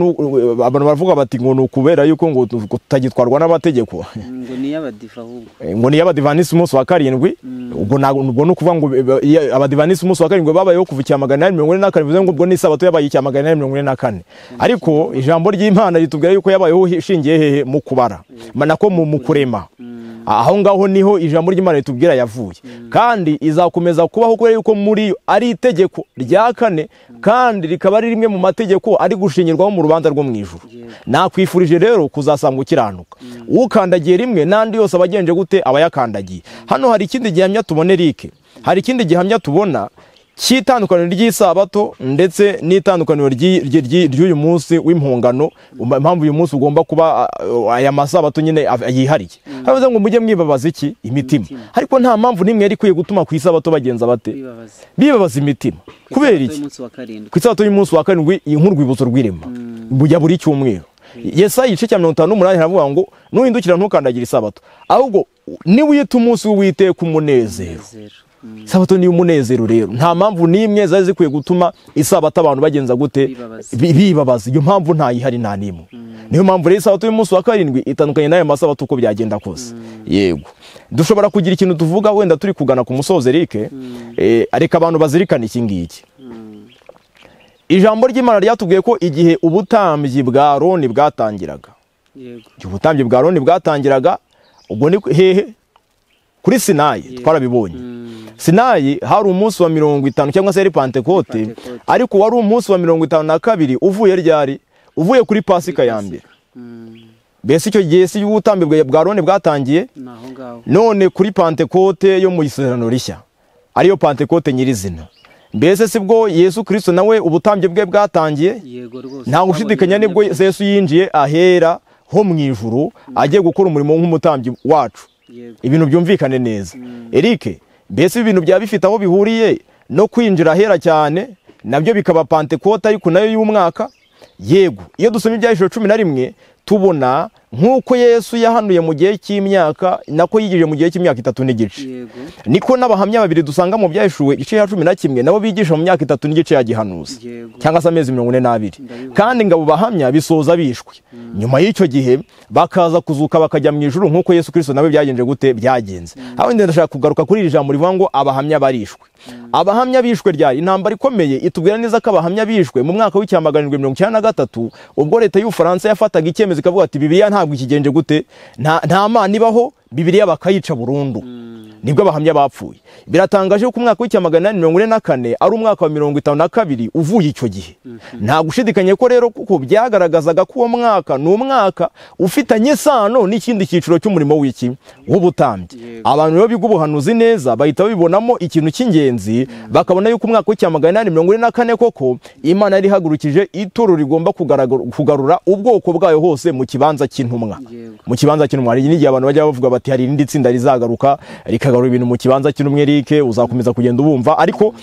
A: abantu baravuga bati ngo nukubera yuko ngo tutagitwarwa n'amategeko,
B: ngo ni y'abadiva ahubwo,
A: ngo ni y'abadivanisi umunsi wa 7. Ubwo no kuvuga ngo abadivanisi umunsi wa 7 babayeho kuva icya 844, bivuze ngo ubwo ni isabato yabaye icya 844. Ariko ijambo ry'Imana ritubwira yuko yabayeho ishingiye hehe? Mu kubara, manako mu kurema. Aho ngaho niho ijambo ry'Imana ritubwira yavuye, kandi izakomeza kubaho kubera yuko muri ari itegeko rya 4, kandi rikaba ari rimwe mu mategeko ari gushingirwaho mu rubanza rwo mu ijuru. Nakwifurije rero kuzasanga ukiranuka. Ukandagiye rimwe n'andi yose abagenje gute abayakandagiye. Hano hari ikindi gihamya tubona Eric, hari ikindi gihamya tubona cy'itandukaniro ry'isabato ndetse n'itandukaniro ry'uyu munsi w'impongano. Impamvu uyu munsi ugomba kuba aya masabato nyine yihariye, haravuze ngo mujye mwibabaza iki? Imitima. Ariko nta mpamvu nimwe yari ikwiye gutuma ku isabato bagenza bate? Bibabaza imitima. Kubera iki? Ku isabato y'umunsi wa 7 nk'urwibutso rw'irema bujya buri cyumweru. Yesaya igice cya 58 haravuga ngo nuhindukira ntukandagire isabato, ahubwo niwita umunsi w'Uwiteka umunezero. Isabato ni umunezero rero, nta mpamvu n'imwe zari zikwiye gutuma isabato abantu bagenza gute bibabaza. Iyo mpamvu ntayihari nta n'imwe. Niyo mpamvu rero isabato y'umunsi wa karindwi itandukanye n'ayo masabato uko byagenda kose. Yego, dushobora kugira ikintu tuvuga wenda turi kugana ku musozo Eric, areka abantu bazirikana iki ngiki. Ijambo ry'Imana ryatubwiye ko igihe ubutambyi bwa Aroni bwatangiraga,
B: Yego,
A: ubutambyi bwa Aroni bwatangiraga ubwo ni hehe? Kuri Sinayi, twarabibonye. Sinayi hari umunsi wa 50 cyangwa se ari Pentekote, ariko wari umunsi wa 52 uvuye ryari? Uvuye kuri Pasika ya mbere. Mbese icyo gihe si ubutambyi bwa Aroni bwatangiye? None kuri Pentekote yo mu Isezerano Rishya, ariyo Pentekote nyirizina, mbese sibwo Yesu Kristo nawe ubutambyi bwe bwatangiye? Nta gushidikanya nibwo Yesu yinjiye ahera ho mu ijuru agiye gukora umurimo nk'umutambyi wacu. Ibintu byumvikane neza. Eric, mbese ibintu bya bifite aho bihuriye no kwinjira ahera cyane nabyo bikaba Pentekote ariko nayo y'umwaka? Yego, iyo dusoma Ibyahishuriwe 11 tubona nk'uko Yesu yahanuye mu gihe cy'imyaka, nako yigije mu gihe cy'imyaka 3 n'igice, niko n'abahamya babiri dusanga mu Byahishuwe igice cya 11 nabo bigisha mu myaka 3 n'igice ya gihanuzi, cyangwa se amezi 42, kandi ngabo bahamya bisoza bishwe. Nyuma y'icyo gihe bakaza kuzuka bakajya mu ijuru nk'uko Yesu Kristo nawe byagenje gute byagenze. Aho ndashaka kugaruka kuri iri jambo rivuga ngo abahamya barishwe. Abahamya bishwe ryari? Intambara ikomeye itubwira neza ko abahamya bishwe mu mwaka w'1993, ubwo leta y'Ubufaransa yafataga icyemezo ikavuga ati Bibiliya ntabwo ikigenje gute, nta mana ibaho, Bibiliya bakayica burundu. Nibwo abahamya bapfuye. Biratangaje ko umwaka w'1844 ari umwaka wa 52 uvuye icyo gihe. Nta gushidikanya ko rero kuko byagaragazaga ko uwo mwaka ni umwaka ufitanye isano n'ikindi cyiciro cy'umurimo w'iki w'ubutambyi. Abantu rero biga ubuhanuzi neza bahita babibonamo ikintu cy'ingenzi, bakabona yuko umwaka w'1844 koko Imana yari ihagurukije itorero rigomba kugarura ubwoko bwayo hose mu kibanza cy'intumwa. Mu kibanza cy'intumwa hari n'igihe abantu bajya bavuga bati hari irindi tsinda rizagaruka rikagarura ibintu mu kibanza cy'intumwa. Eric, uzakomeza kugenda ubumva, ariko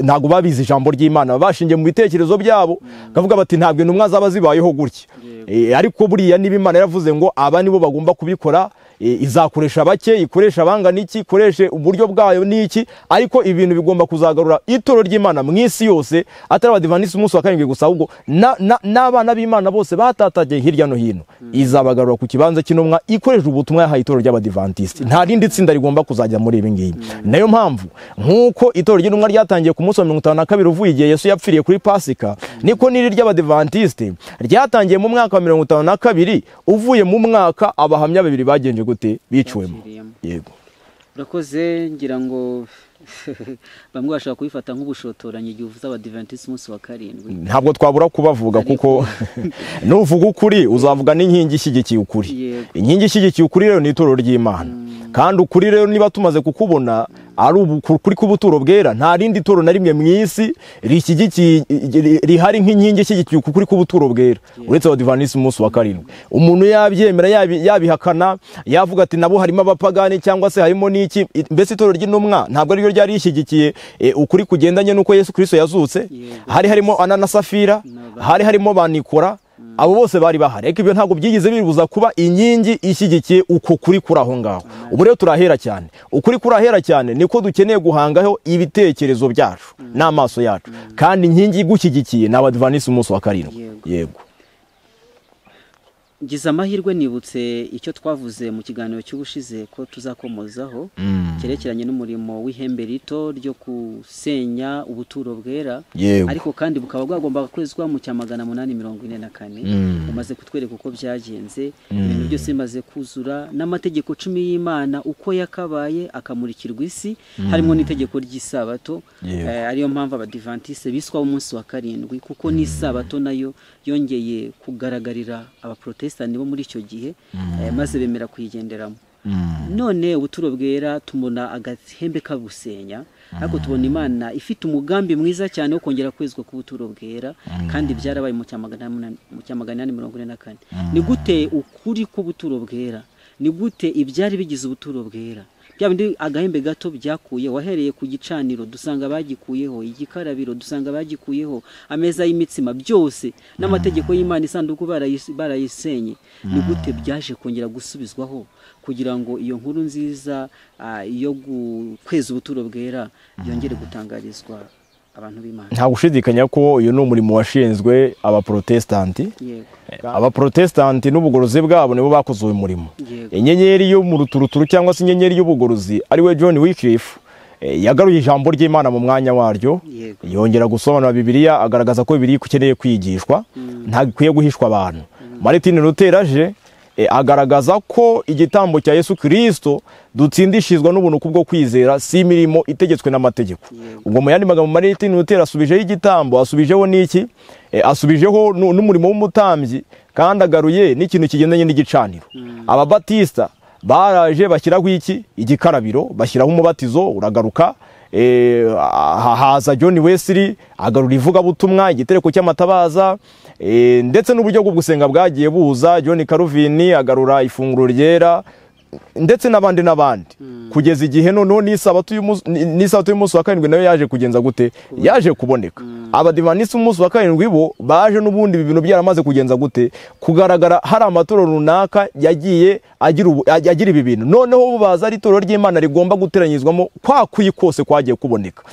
A: ntabwo babizi ijambo ry'Imana, bashingiye mu bitekerezo byabo kavuga bati ntabwo intumwa zaba zibayeho gutya. Ariko buriya niba Imana yaravuze ngo aba nibo bagomba kubikora, izakoresha bake, ikoresha abangana iki, ikoreshe uburyo bwayo n'iki, ariko ibintu bigomba kuzagarura itorero ry'Imana mu isi yose, atari abadivanisi umunsi wa karindwi gusa, ahubwo n'abana b'Imana bose batatagiye hirya no hino, izabagarura ku kibanza cy'intumwa ikoresha ubutumwa yahaye itorero ry'abadivantisiti. Nta rindi tsinda rigomba kuzajya muri ibi ngibi. Nayo mpamvu nk'uko itorero ry'intumwa ryatangiye ku munsi wa 52 uvuye igihe Yesu yapfiriye kuri Pasika, niko n'iri ry'abadivantisiti ryatangiye mu mwaka wa 52 uvuye mu mwaka abahamya babiri bagenje gute biciwemo. Yego,
B: urakoze. Ngira ngo bamwe bashaka kubifata nk'ubushotoranyi igihe uvuze abadivantisiti umunsi wa karindwi.
A: Ntabwo twabura kubavuga kuko nuvuga ukuri uzavuga n'inkingi ishyigikiye ukuri. Inkingi ishyigikiye ukuri rero ni itorero ry'Imana. Kandi ukuri rero niba tumaze kukubona ari ukuri k'ubuturo bwera, nta rindi toro na rimwe mu isi rishyigikiye rihari nk'inkingi ishyigikiye ukuri k'ubuturo bwera uretse abadivantisiti umunsi wa karindwi. Umuntu yabyemera yabihakana, yavuga ati nabo harimo abapagani cyangwa se harimo n'iki, mbese itorero ry'intumwa ntabwo ari ryo ryari rishyigikiye ukuri kugendanye n'uko Yesu Kristo yazutse. Hari harimo Ana na Safira, hari harimo ba Nikora, abo bose bari bahari, ariko ibyo ntabwo byigeze bibuza kuba inkingi ishyigikiye uko kuri kuri aho ngaho. Ubu rero turahera cyane, ukuri kurahera cyane niko dukeneye guhangaho ibitekerezo byacu n'amaso yacu, kandi inkingi igushyigikiye ni abadivantisiti umunsi wa karindwi. Yego,
B: ngize amahirwe nibutse icyo twavuze mu kiganiro cy'ubushize ko tuzakomozaho cyerekeranye n'umurimo w'ihembe rito ryo gusenya ubuturo bwera, ariko kandi bukaba bwagombaga kwezwa mu cya 844. Umaze kutwereka uko byagenze, ibintu byose bimaze kuzura n'amategeko 10 y'Imana uko yakabaye akamurikirwa isi, harimo n'itegeko ry'isabato, ariyo mpamvu abadivantisite biswa umunsi wa karindwi, kuko n'isabato nayo yongeye kugaragarira abaprotestani bo muri icyo gihe, maze bemera kuyigenderamo. None ubuturo bwera tumubona agahembe kabusenya, ariko tubona Imana ifite umugambi mwiza cyane wo kongera kwezwa ku buturo bwera, kandi byarabaye mu cya 844. Ni gute ukuri k'ubuturo bwera, ni gute ibyari bigize ubuturo bwera Bya bindi agahembe gato byakuye, wahereye ku gicaniro dusanga bagikuyeho, igikarabiro dusanga bagikuyeho, ameza y'imitsima, byose n'amategeko y'Imana, isanduku barayisenye. Ni gute byaje kongera gusubizwaho kugira ngo iyo nkuru nziza yo kweza ubuturo bwera yongere gutangarizwa abantu b'Imana?
A: Nta gushidikanya ko uyu ni umurimo washinzwe abaprotestanti. Abaprotestanti n'ubugorozi bwabo nibo bakoze uyu murimo. Inyenyeri yo mu ruturuturu cyangwa se inyenyeri y'ubugorozi ari we John Wycliffe yagaruye ijambo ry'Imana mu mwanya waryo, yongera gusobanura Bibiliya, agaragaza ko Bibiliya ikeneye kwigishwa, ntabwo ikwiye guhishwa abantu. Martin Luther aje agaragaza ko igitambo cya Yesu Kristo dutsindishizwa n'ubuntu kubwo kwizera, si imirimo itegetswe n'amategeko. Ubwo mu yandi magambo Martin Luther asubijeho igitambo, asubijeho n'iki? Asubijeho n'umurimo w'umutambyi, kandi agaruye n'ikintu kigendanye n'igicaniro. Ababatista baraje bashyiraho iki? Igikarabiro, bashyiraho umubatizo uragaruka. Haza John Wesley agarura ivugabutumwa, igitereko cy'amatabaza, ndetse n'uburyo bwo gusenga bwagiye buza. John Calvin agarura ifunguro ryera, ndetse n'abandi n'abandi, kugeza igihe noneho n'isabato y'umunsi wa karindwi nayo yaje kugenza gute? Yaje kuboneka. Abadivanisi umunsi wa karindwi bo baje n'ubundi ibintu byaramaze kugenza gute? Kugaragara hari amatorero runaka yagiye agira ibi bintu. Noneho bo baza ari itorero ry'Imana rigomba guteranyizwamo kwa kuyi kose kwagiye kuboneka.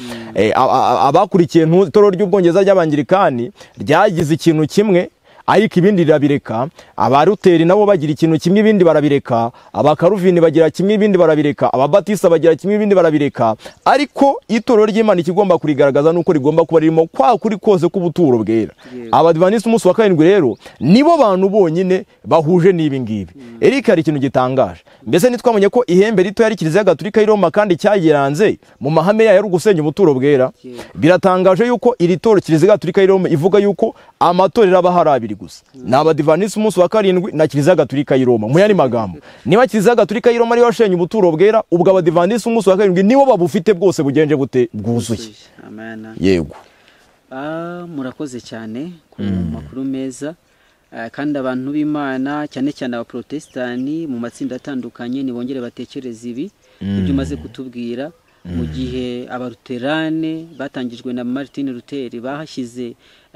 A: Abakurikiye itorero ry'Ubwongereza ry'Abangirikani ryagize ikintu kimwe, ariko ibindi rirabireka. Abaruteri nabo bagira ikintu kimwe, ibindi barabireka. Abakaruvini bagira kimwe, ibindi barabireka. Ababatista bagira kimwe, ibindi barabireka. Ariko itorero ry'Imana ikigomba kurigaragaza nuko rigomba kuba ririmo kwa kuri kose k'ubuturo bwera. Abadivanisi umunsi wa karindwi rero nibo bantu bonyine bahuje n'ibi ngibi. Eric, hari ikintu gitangaje. Mbese nitwamenye ko ihembe rito yari Kiliziya Gatolika y'i Roma kandi cyayiranze mu mahame yayo ari ugusenya ubuturo bwera. Biratangaje yuko iri torero Kiliziya Gatolika y'i Roma ivuga yuko amatorero aba hari abiri gusa, ni Abadivanisi umunsi wa karindwi na Kiliziya Gatolika y'i Roma. Mu yandi magambo, niba Kiliziya Gatolika y'i Roma ariyo yashenye ubuturo bwera, ubwo Abadivanisi umunsi wa karindwi nibo babufite bwose bugenje bute? Bwuzuye.
B: Amen.
A: Yego.
B: Murakoze cyane ku makuru meza. Kandi abantu b'Imana cyane cyane abaprotestani mu matsinda atandukanye nibongere batekereze ibi ibyo umaze kutubwira. Mu gihe abaruterane batangijwe na Martin Luther bahashyize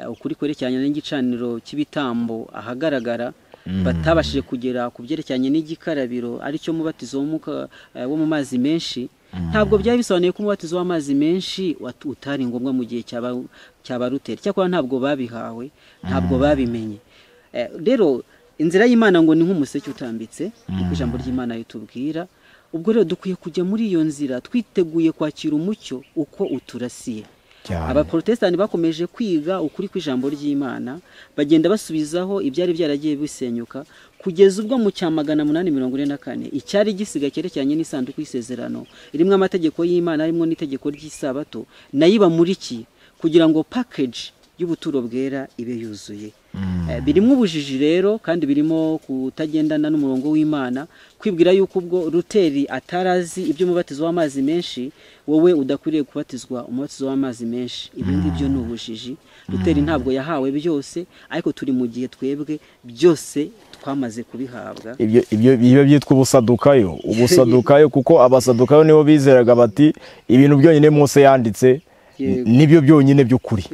B: ukuri kwerekeranye n'igicaniro cy'ibitambo ahagaragara, batabashije kugera ku byerekeranye n'igikarabiro aricyo mubatizo wo mu mazi menshi. Ntabwo byari bisobanuye ko umubatizo w'amazi menshi utari ngombwa mu gihe cy'aba Luther, cyakora ntabwo babihawe, ntabwo babimenye. Rero inzira y'Imana ngo ni nk'umuseke utambitse, niko ijambo ry'Imana ritubwira. Ubwo rero dukwiye kujya muri iyo nzira twiteguye kwakira umucyo uko uturasiye. Abaprotestani bakomeje kwiga ukuri kw'ijambo ry'Imana, bagenda basubizaho ibyari byaragiye bisenyuka, kugeza ubwo mu cya 844 icyari gisigaye cyerekeranye n'isanduku y'isezerano irimo amategeko y'Imana, harimo n'itegeko ry'isabato, nayo ibamurikiye kugira ngo package y'ubuturo bwera ibe yuzuye. Birimo ubujiji rero, kandi birimo kutagendana n'umurongo w'Imana, kwibwira yuko ubwo Luteri atarazi ibyo umubatizo w'amazi menshi, wowe udakwiriye kubatizwa umubatizo w'amazi menshi. Ibi ngibyo ni ubujiji. Luteri ntabwo yahawe byose, ariko turi mu gihe twebwe byose twamaze kubihabwa.
A: Ibyo byitwa ubusadukayo. Ubusadukayo, kuko abasadukayo nibo bizeraga bati ibintu byonyine Mose yanditse nibyo byonyine by'ukuri.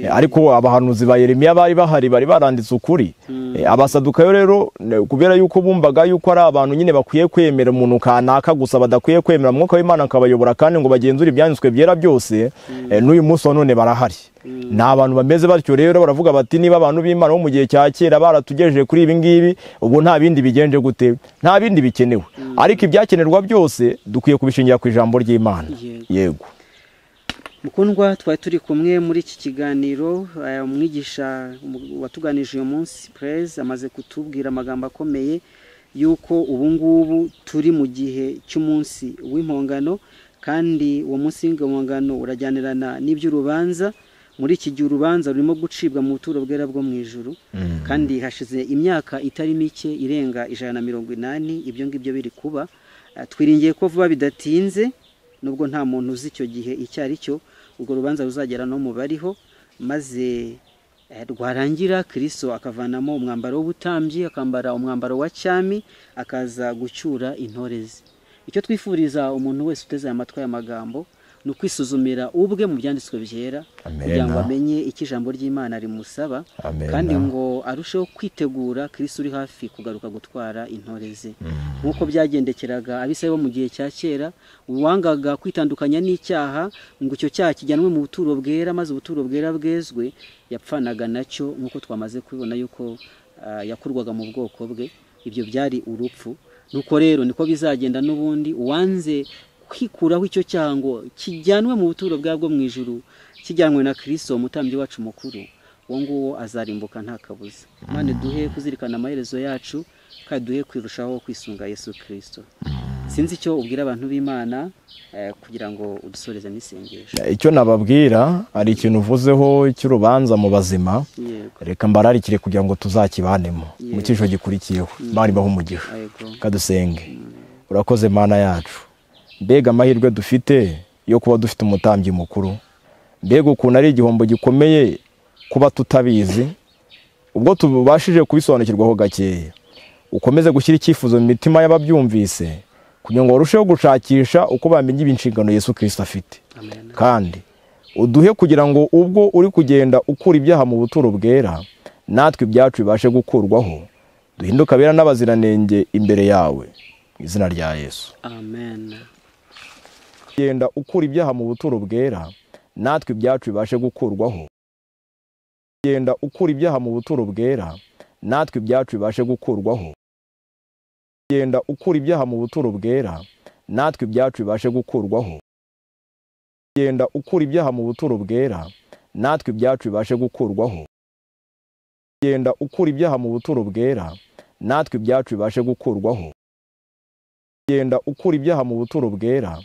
A: Ariko abahanuzi ba Yeremiya bari bahari, bari baranditse ukuri. Abasadukayo rero kubera yuko bumvaga yuko ari abantu nyine bakwiye kwemera umuntu kanaka gusa, badakwiye kwemera Mwuka w'Imana akabayobora kandi ngo bagenzure ibyanditswe byera byose, n'uyu munsi wa none barahari. Ni abantu bameze batyo rero, baravuga bati niba abantu b'Imana bo mu gihe cya kera baratugejeje kuri ibi ngibi, ubwo nta bindi bigenje gute, nta bindi bikenewe. Ariko ibyakenerwa byose dukwiye kubishingira ku ijambo ry'Imana. Yego.
B: Mukundwa, twari turi kumwe muri iki kiganiro. Umwigisha watuganije uyu munsi Praise amaze kutubwira amagambo akomeye yuko ubu ngubu turi mu gihe cy'umunsi w'impongano, kandi uwo munsi w'impongano urajyanirana n'iby'urubanza. Muri iki gihe urubanza rurimo gucibwa mu buturo bwera bwo mu ijuru, kandi hashize imyaka itari mike irenga 180 ibyo ngibyo biri kuba. Twiringiye ko vuba bidatinze, nubwo nta muntu uzi icyo gihe icyo ari cyo, ubwo rubanza ruzagera no mu bariho, maze rwarangira Kristo akavanamo umwambaro w'ubutambyi, akambara umwambaro wa cyami, akaza gucyura intore ze. Icyo twifuriza umuntu wese uteze amatwi aya magambo ni ukwisuzumira ubwe mu byanditswe byera, kugira ngo amenye icyo ijambo ry'Imana rimusaba, kandi ngo arusheho kwitegura Kristo uri hafi kugaruka gutwara intore ze. Nk'uko byagendekeraga Abisirayeli bo mu gihe cya kera, uwangaga kwitandukanya n'icyaha ngo icyo cyaha kijyanwe mu buturo bwera maze ubuturo bwera bwezwe, yapfanaga nacyo, nk'uko twamaze kubibona yuko yakurwaga mu bwoko bwe. Ibyo byari urupfu. Nuko rero niko bizagenda n'ubundi, uwanze kwikuraho icyo cyaha ngo kijyanwe mu buturo bwabwo mu ijuru, kijyanwe na Kristo umutambyi wacu mukuru, uwo nguwo azarimbuka nta kabuza. Imana duhe kuzirikana amaherezo yacu, kandi duhe kwirushaho kwisunga Yesu Kristo. Sinzi icyo ubwira abantu b'Imana kugira ngo udusoreze n'isengesho.
A: Icyo nababwira, ari ikintu uvuzeho cy'urubanza mu bazima, reka mbararikire kugira ngo tuzakibanemo mu cyisho gikurikiyeho. Imana ibahe umugisha. Kadusenge. Urakoze Mana yacu. Mbega amahirwe dufite yo kuba dufite umutambyi mukuru, mbega ukuntu ari igihombo gikomeye kuba tutabizi. Ubwo tubashije kubisobanukirwaho gakeya, ukomeze gushyira icyifuzo mu mitima y'ababyumvise kugira ngo barusheho gushakisha uko bamenya inshingano Yesu Kristo afite. Kandi uduhe kugira ngo ubwo uri kugenda ukura ibyaha mu buturo bwera, natwe ibyacu bibashe gukurwaho, duhinduke abera n'abaziranenge imbere yawe, mu izina rya Yesu.
B: Amen.
A: Genda ukura ibyaha mu buturo bwera, natwe ibyacu bibashe gukurwaho. Genda ukura ibyaha mu buturo bwera, natwe ibyacu bibashe gukurwaho. Genda ukura ibyaha mu buturo bwera, natwe ibyacu bibashe gukurwaho. Genda ukura ibyaha mu buturo bwera, natwe ibyacu bibashe gukurwaho. Genda ukura ibyaha mu buturo bwera, natwe ibyacu bibashe gukurwaho. Genda ukura ibyaha mu buturo bwera,